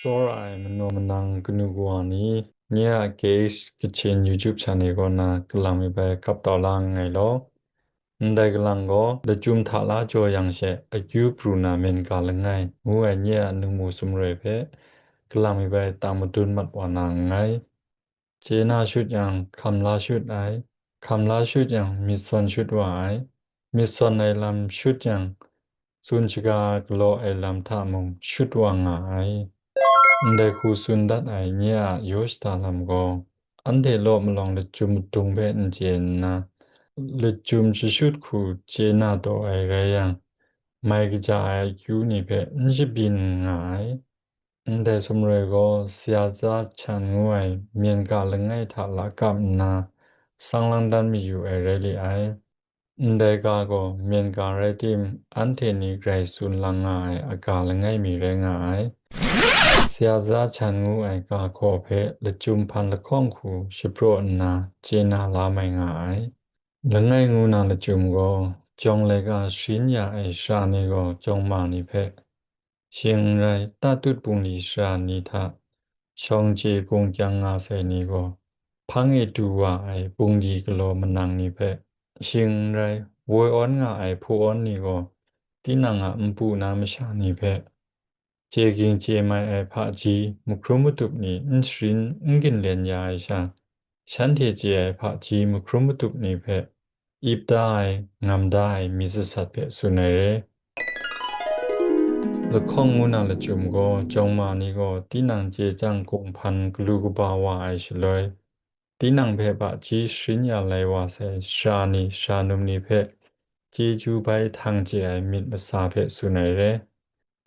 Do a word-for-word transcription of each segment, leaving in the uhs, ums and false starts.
Tsawra ai manaw manang kanu kawa ni, nye a K H Kachin YouTube channel kaw na kalang mi bai kap tau la nngai law. Ndai kalang gaw, lachyum hta la jaw yang she, akyu pru na myen ga langai, ngu ai nye a ningmu sumroi hpe, kalang mi bai tang madun mat wa na nngai. Chye na shut yang, hkam la shut ai, hkam la shut yang, myit sawn shut wa ai, myit sawn ai lam shut yang, tsun shaga galaw ai lam hta mung shut wa nga ai. Ndai hku tsun dat ai nye a yaw shada lam gaw, anhte law malawng lachyum madung hpe n chye nna, lachyum jashut hku chye na taw ai rai yang, mai kaja ai akyu ni hpe n shabyin nga ai. Ndai sumroi gaw, Sayaza Chan ngu ai myen ga langai hta lakap nna, sang lang dan mayu ai rai li ai. Ndai ga gaw, myen ga rai tim, anhte ni grai tsun lang nga ai aga langai mi rai nga ai. Sayaza Chan ngu ai ga hkaw hpe lachyum hpan lahkawng hku shapraw nna, chye na la mai nga ai. Langai ngu na lachyum gaw, jawng laika sharin ya ai sara ni gaw jawng ma ni hpe, shing n rai, tatut bungli sara ni hta shawng chye kung kyang nga sai ni gaw, hpang e du wa ai bungli galaw manang ni hpe, shing n rai, woi awn nga ai hpu awn ni gaw, tinang a npu na masha ni hpe, chye ging chye mai ai hpaji mahkrum matup ni n sharin n ginlen ya ai sha, shanhte chye ai hpaji mahkrum matup ni hpe ip da ai, ngam da ai myit sasat hpe tsun ai re. Lahkawng ngu na lachyum gaw, jawng ma ni gaw tinang chye chyang kung hpan galu kaba wa ai shaloi, tinang hpe hpaji sharin ya lai wa sai sara ni, sara num ni hpe chyeju bai htang chye ai myit masa hpe tsun ai re.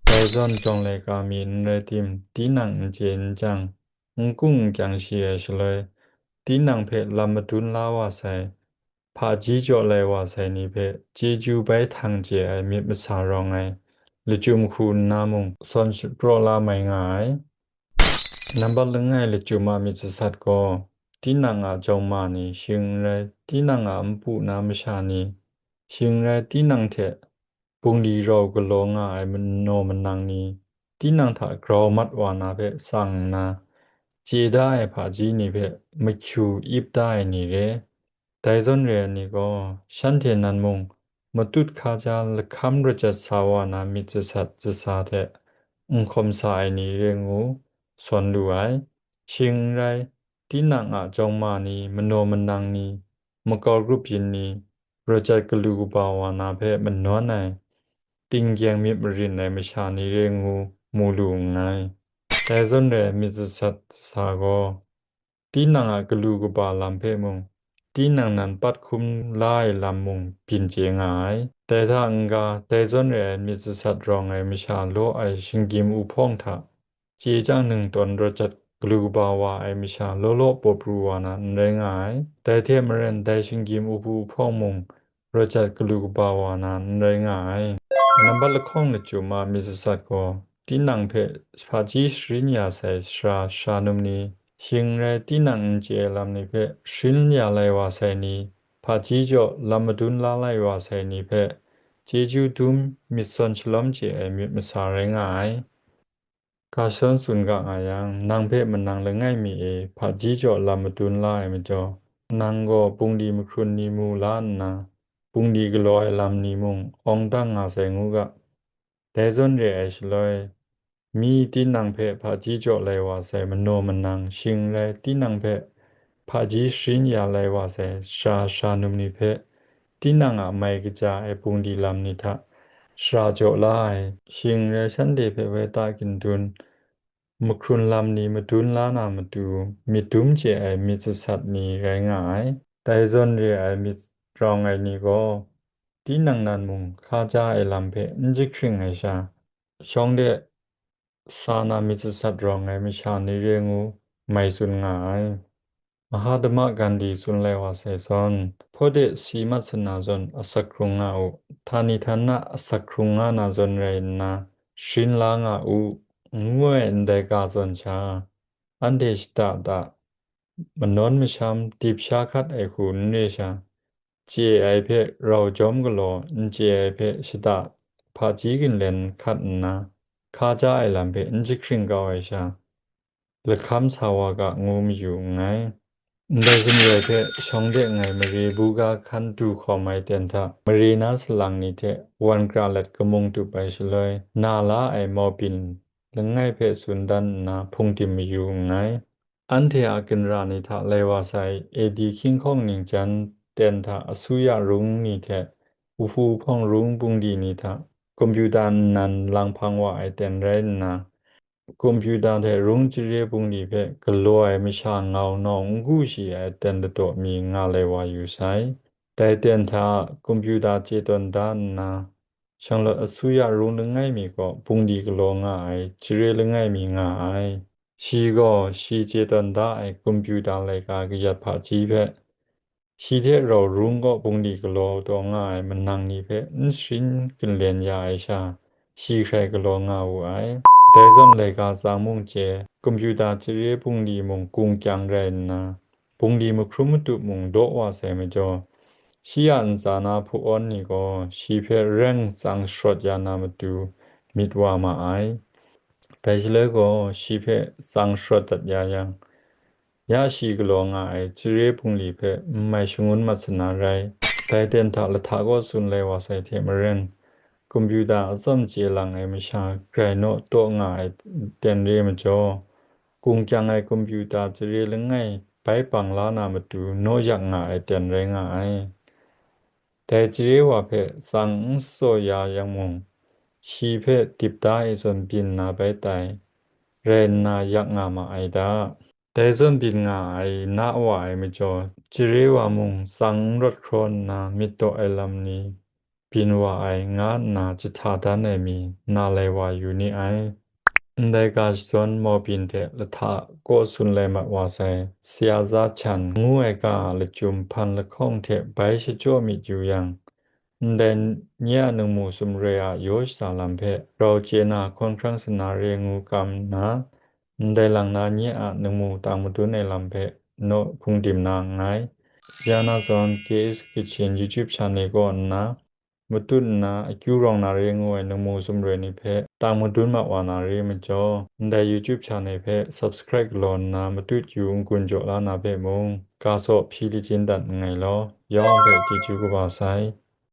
Dai zawn jawng laika mi n rai tim, tinang n chye n chyang, n kung n kyang shi ai shaloi, tinang hpe lam madun la wa sai, hpaji jaw lai wa sai ni hpe chyeju bai htang chye ai myit masa rawng ai lachyum hku nna mung sawn shapraw la mai nga ai. Nambat langai lachyum a myit sasat gaw, tinang a jawng ma ni, shing n rai, tinang a npu na masha ni, shing n rai, tinang hte bungli rau galaw nga ai manaw manang ni, tinang hta grau mat wa na hpe tsang nna, chye da ai hpaji ni hpe mahkyu ip da ai ni re. Dai zawn re ai ni gaw, shanhte nan mung matut hka ja lahkam rajat sa wa na myit jasat jasa hte n hkawm sa ai ni re ngu sawn lu ai. Shing n rai, tinang a jawng ma ni, manaw manang ni, makau grup yin ni, rajat galu kaba wa na hpe manawn ai, tinggyeng myit marin ai masha ni re ngu mu lu nngai. Dai zawn re ai myit jasat jasa gaw, tinang a galu kaba lam hpe mung, tinang nan pat hkum la ai lam mung byin chye nga ai. Dai hta n-ga, dai zawn re ai myit jasat rawng ai masha law ai shinggyim uhpawng hta, chye chyang ningtawn rajat galu kaba wa ai masha law law paw pru wa na n rai nga ai. Dai hte maren, dai shinggyim uhpu uhpawng mung, rajat galu kaba wa na n rai nga ai. Nambat lahkawng lachyum a myit jasat gaw, tinang hpe hpaji sharin ya sai sara sara num ni, shing n rai, tinang n chye ai lam ni hpe sharin ya lai wa sai ni, hpaji jaw lam madun la lai wa sai ni hpe chyeju dum myit sawn shalawm chye ai myit masa rai nga ai. Ga shawn tsun ga nga yang, nang hpe manang langai mi e hpaji jaw lam madun la ai majaw, nang gaw bungli mahkrun ni mu la nna, bungli galaw ai lam ni mung awng dang nga sai ngu ga. Dai zawn re ai shaloi, mi tinang hpe hpaji jaw lai wa sai manaw manang, shing n rai, tinang hpe hpaji sharin ya lai wa sai sara sara num ni hpe, tinang a mai kaja ai bungli lam ni hta sara jaw la ai, shing n rai, shanhte hpe woi ta kyin dun, mahkrun lam ni madun la na matu, myit dum chye ai myit jasat ni rai nga ai. Dai zawn re ai myit rawng ai ni gaw, tinang nan mung hka ja ai lam hpe n jahkring ai sha, shawng de sa na myit jasat rawng ai masha ni re ngu mai tsun nga ai. Mahatma Gandhi tsun lai wa sai zawn, hpaw de si mat sana zawn asak hkrung nga u, htani htana asak hkrung nga na zawn rai nna, sharin la nga u, ngu ai ndai ga zawn sha, anhte shada da, manawn masham dip sha hkat ai hku n re sha, chye ai hpe rau jawm galaw, n chye ai hpe shada hpaji ginlen hkat nna, hka ja ai lam hpe n jahkring kau ai sha, lahkam sa wa ga ngu mayu nngai. Ndai zumroi hpe shawng de nngai mare buga hkan du hkawm ai ten hta mare na salang ni hte wan kra let kamung tup ai shaloi, na la ai Mawbin langai hpe tsun dan nna hpungdim mayu nngai. Anhte a ginra ni hta lai wa sai A D hkying hkawng ningjan ten hta asuya rung ni hte wuhu hpawng rung bungli ni hta kompyuta nnan lang hpang wa ai ten rai nna, kompyuta hte rung chyare bungli hpe galaw ai masha ngau nawng n gu shi ai ten ladaw mi nga lai wa yu sai. Dai ten hta kompyuta chye tawn da nna, shanglawt asuya rung langai mi gaw bungli galaw nga ai chyare langai mi nga ai. Shi gaw shi chye tawn da ai kompyuta laika kayat hpaji hpe, shi hte rau rung gaw bungli galaw taw nga ai manang ni hpe n sharin ginlen ya ai sha, shi hkrai galaw nga wu ai. Dai zawn laika tsang mung chye, kompyuta chyare bungli mung gung kyang rai nna, bungli mahkrum matup mung daw wa sai majaw, shi a ntsa na hpu-awn ni gaw shi hpe reng tsang sharawt ya na matu myit wa ma ai. Dai shaloi gaw shi hpe tsang sharawt dat ya yang, ya shi galaw nga ai chyare bungli hpe n mai shangun mat sana rai. Dai ten hta lahta kaw tsun lai wa sai hte maren, kompyuta atsawm chye lang ai masha grai naw taw nga ai ten re majaw, gung kyang ai kompyuta chyare langai bai bang la na matu naw yak nga ai ten rai nga ai. Dai chyare wa hpe tsang n tsaw ya yang mung, shi hpe dip da ai zawn byin na bai tai, rai nna yak nga ma ai da. Dai zawn byin nga ai na wa ai majaw, chyare wa mung tsang n rawt hkraw nna myit daw ai lam ni byin wa ai nga nna jahta dan ai mi na lai wa yu ni ai. Ndai ga shadawn Mawbin hte lahta kaw tsun lai mat wa sai, Sayaza Chan ngu ai ga a lachyum hpan lahkawng hte bai shachyaw myit yu yang, ndai nye a ningmu sumroi a yaw shaza lam hpe rau chye na hkawn hkrang sana re ngu kam nna, ndai lang na nye a ningmu tang madun ai lam hpe naw hpungdim na nngai. Ya na zawn K S Kitchen YouTube channel kaw nna, matut nna akyu rawng na re ngu ai ningmu sumroi ni hpe tang madun mat wa na re majaw, ndai YouTube channel hpe subscribe galaw nna matut yu n-gun jaw la na hpe mung, ga saw hpyi lachin dat nngai law, yawng hpe chyeju kaba sai.